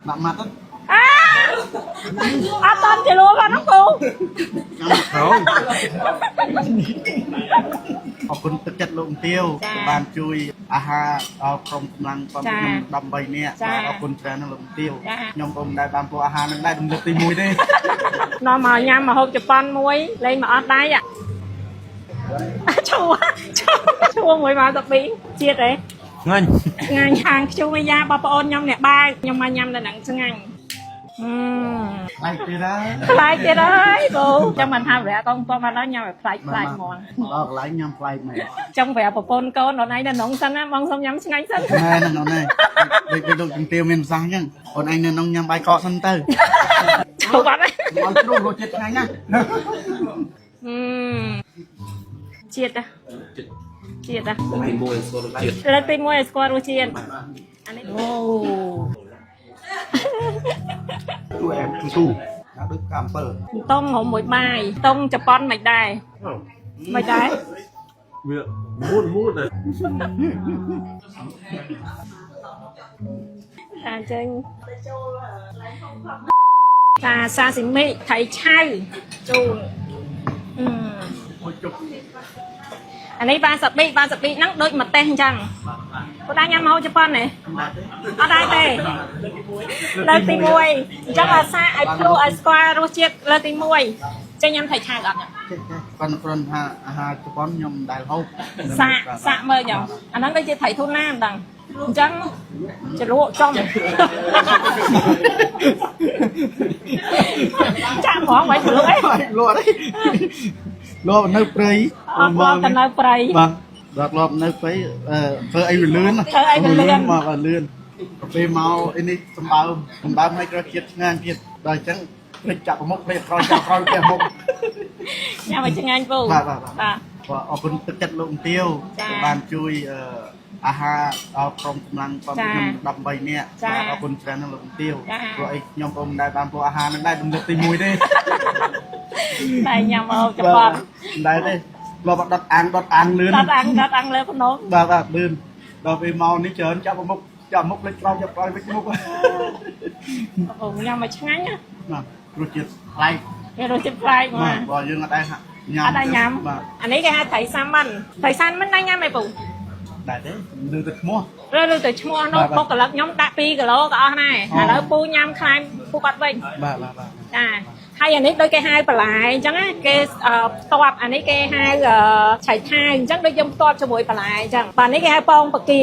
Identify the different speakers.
Speaker 1: ដាក់ម៉ាត់ទៅ
Speaker 2: អាអត់តន់ជាលួផងហ្នឹងពូ
Speaker 1: ញ៉ាំក្រោយអរគុណទឹកចិត្តលោកទាវបានជួយអាហារដល់ក្រុមកម្លាំងរបស់ខ្ញុំ18នាក់បាទអរគុណច្រើនណាស់លោកទាវខ្ញុំក៏មិនដែលបានពោអាហារនឹងដែររំលឹកទី1ទេ
Speaker 2: នាំមកញ៉ាំមកហូបជប៉ុនមួយលេងមកអត់ដៃអាឈួឈួឈួមួយមកតាប៊ីជាតិទេ
Speaker 3: ងាញ់
Speaker 2: ឆ្ងាញ់ខាងខ្ជុំអាយ៉ាបងប្អូនខ្ញុំអ្នកបាយខ្ញុំមកញ៉ាំនៅហ្នឹងឆ្ងាញ់អឺ
Speaker 1: ឡៃទៀតហើយ
Speaker 2: ប្លែកទៀតហើយពូចាំមិនថាប្រាក់កងគាត់មកដល់ញ៉ាំឲ្យប្លែកប្លែកហ្មង
Speaker 1: ដល់កន្លែងញ៉ាំប្លែកមែន
Speaker 2: ចង់ប្រាប់ប្រពន្ធកូនអូនឯងនៅក្នុងសិនណាបងសុំញ៉ាំឆ្ងាញ់សិន
Speaker 1: មែនហ្នឹងអូនឯងដូចដូចលោកជំទាវមានប្រសាសន៍អញ្ចឹងអូនឯងនៅក្នុងញ៉ាំបាយកកសិនទៅ
Speaker 2: ចូលបាត់ហើយ
Speaker 1: ឲ្យជ្រុះរសជាតិឆ្ងាញ់ណាស់
Speaker 2: ហឹមជាតិហ៎ជាតិហ៎
Speaker 3: ទី1ស្គាល់រសជាតិ
Speaker 2: លើកទី1ឲ្យស្គាល់រសជាតិអានេះអូ
Speaker 4: ទូអែមទូណាដូចកាអំពិល
Speaker 2: តុងហុំមួយបាយតុងជប៉ុនមិនដែរមិនដែរ
Speaker 3: វាមូនមូនណា
Speaker 2: តាអញ្ចឹងតាសាស៊ីមិថៃឆៅជូនអឺអានេះបាសាប៊ីបាសាប៊ីហ្នឹងដូចម្ទេសអញ្ចឹងគាត់ដែរញ៉ាំម្ហូបជប៉ុនទេអត់ដែរទេលើកទី1អញ្ចឹងអាសាឲ្យភ្លក់ឲ្យស្គាល់រសជាតិលើកទី1ចេញញ៉ាំថៃឆៅអត់ញ៉ាំ
Speaker 1: ចេះចេះគាត់គ្រាន់ថាអាហារជប៉ុនខ្ញុំមិនដែលហូប
Speaker 2: សាកសាកមើលយ៉ាងអាហ្នឹងដូចជាថៃធូណាមិនដឹងអញ្ចឹងជ្រក់ចំចាក់ហ្មងមិនជ្រក់អី
Speaker 1: លក់ទេលក់នៅព្រៃ
Speaker 2: អត់លក់ទៅនៅព្រៃ
Speaker 1: បាទដល់លក់នៅព្រៃអឺធ្វើអីវាលឿន
Speaker 2: ធ្វើអីវាលឿន
Speaker 1: មកឲ្យលឿនទៅពេលមកអីនេះសម្បើមសម្បើមឲ្យក្រជាតិឆ្ងាញ់ទៀតដល់អញ្ចឹងភ្លេចចាក់ប្រមុខភ្លេចក្រោយចាក់ក្រោយផ្ទះមុខ
Speaker 2: ញ៉ាំឲ្យឆ្ងាញ់ពូ
Speaker 1: បាទបាទបាទ
Speaker 2: បាទ
Speaker 1: បាទអរគុណទឹកចិត្តលោកទាវ
Speaker 2: ចា
Speaker 1: បានជួយអឺអាហារដល់ក្រុមកម្លាំងរបស់ខ្ញុំ18នាក់
Speaker 2: ចា
Speaker 1: បាទអរគុណច្រើនណាស់លោកទាវ
Speaker 2: ចា
Speaker 1: ព្រោះអីខ្ញុំក៏មិនដែលបានពោអាហារនឹងដែររំលឹកទី1ទេ
Speaker 2: តែញ៉ាំមកជប៉ុន
Speaker 1: មិនដែលទេធ្លាប់ដុតអាំងដុតអាំងលឿន
Speaker 2: ដុតអាំងដុតអាំងលើភ្នំ
Speaker 1: បាទបាទលឿនដល់ពេលមកនេះច្រើនចាប់មុខចាប់មុខលេចក្រោយចាប់ក្រោយវិញមុខ
Speaker 2: អូញ៉ាំមកឆ្ងាញ់ណា
Speaker 1: បាទរសជាតិប្លែក
Speaker 2: វារសជាតិប្លែកហ្ម
Speaker 1: បាទ
Speaker 2: ង
Speaker 1: បើយើងអត់ដែរហាក់ញ៉ាំ
Speaker 2: អត់ដែរញ៉ាំ
Speaker 1: បាទ
Speaker 2: អានេះគេហៅត្រីសាម៉ាន់ត្រីសាម៉ាន់ដែរញ៉ាំអីពូ
Speaker 1: ដែរទេលឺតែឈ្មោះ
Speaker 2: ឬឬទៅឈ្មោះនោះ
Speaker 1: បាទ
Speaker 2: បុគ្គលិកខ្ញុំដាក់2គីឡូក៏អស់ដែរ
Speaker 1: អូ
Speaker 2: ឥឡូវពូញ៉ាំខ្លែមពូគាត់វិញ
Speaker 1: បាទបាទបាទ
Speaker 2: ចាហើយអានេះដូចគេហៅបន្លែអញ្ចឹងណាគេផ្ទាប់អានេះគេហៅឆៃថាវអញ្ចឹងដូចយើងផ្ទាប់ជាមួយបន្លែអញ្ចឹងបាទនេះគេហៅពងពគា